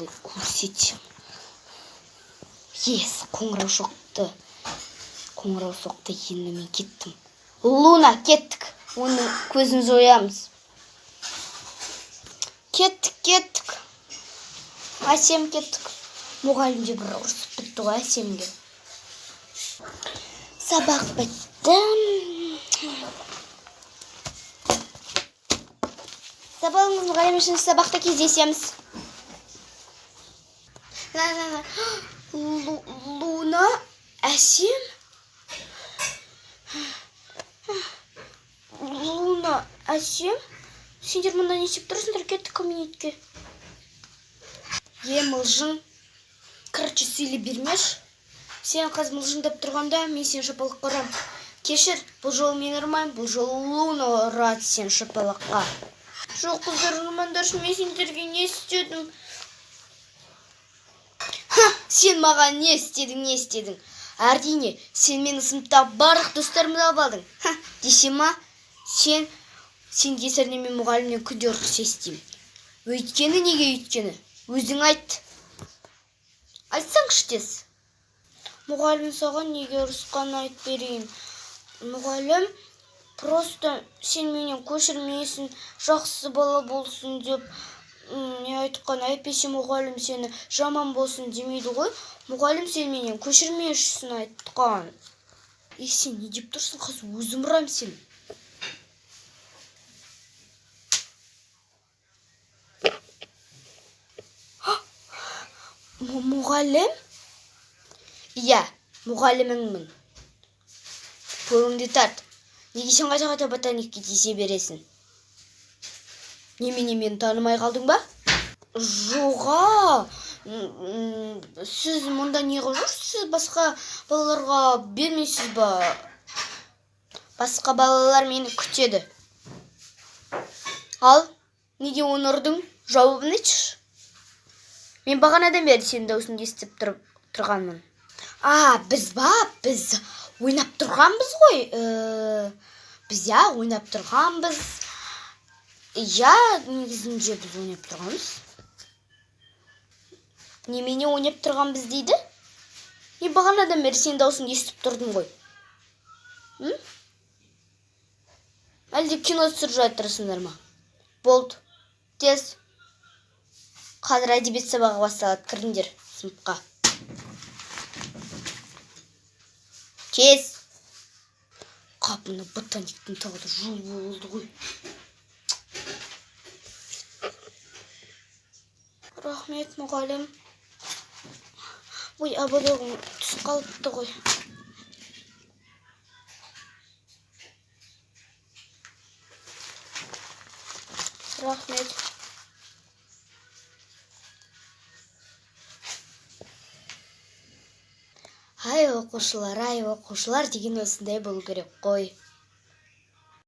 Жолы көрсетемін. Ес, қоңырау соқты. Қоңырау соқты, енді мен кеттім. Луна, кеттік. Оның көзін жоямыз. Кеттік, кеттік. Әсем, кеттік. Мұғалім де бір ұрысып бітті ғой Әсемге. Сабақ бітті. Сабағыңыз, мұғалім, үшін сабақта кездесеміз. Луна, Әсем? Луна, Әсем? Сендер мұнда не істеп тұрсыңдар? Кеттік кабинетке. Е, мылжың. Короче, сөйлей бермеш. Сен қазір мылжыңдап тұрғанда, мен сені шапалаққа ұрам. Кешір, бұл жолы мен ұрмаймын, бұл жолы Луна ұрады сені шапалаққа. Жоқ, қыздар, ұрмаңдаршы, мен сендерге не істедім? Ха, сен маған не істедің, не істедің? Әрине, сен мені сыныпта барлық достарымды алып алдың. Ха, десе ма? Сен кесірінен мен мұғалімнен күнде ұрыс естимін. Өйткені неге өйткені? Өзің айт. Айтсаңшы тез. Мұғалім саған неге ұрысқанын айтып берейін. Мұғалім просто сен менен көшірмейсің, жақсы бала болсын деп не айтқан, әйтпесе мұғалім сені жаман болсын демейді ғой. Мұғалім сен менен көшірмешісін айтқан. Е, сен не деп тұрсың? Қазір өзім ұрам сені. Мұғалім? Иә, мұғаліміңмін. Көңіліңді тарт. Неге сен қайта-қайта ботаникке тиісе бересің? Немене, мені танымай қалдың ба? Жоға. Сіз мұнда не қылып жүрсіз? Сіз басқа балаларға бермейсіз ба? Басқа балалар мені күтеді. Ал, неге оны ұрдың? Жауабын айтшы. Мен бағанадан бері сенің даусыңды естіп тұрғанмын. А, біз ба? Біз ойнап тұрғанбыз ғой. Біз иә, ойнап тұрғанбыз. Иә, негізінде біз ойнап тұрғанбыз. Немене ойнап тұрғанбыз дейді? Мен бағанадан бері сенің даусыңды естіп тұрдым ғой. Әлде кино түсіріп жатырсыңдар ма? Болды. Тез. Қазір әдебиет сабағы басталады. Кіріңдер сыныпқа. Тез. Қап, мына ботаниктің тағы да жол болды ғой. Рахмет, мұғалім. Ой, ободогым түсіп қалыпты ғой. Рахмет. Ай, оқушылар, ай, оқушылар деген осындай болу керек қой.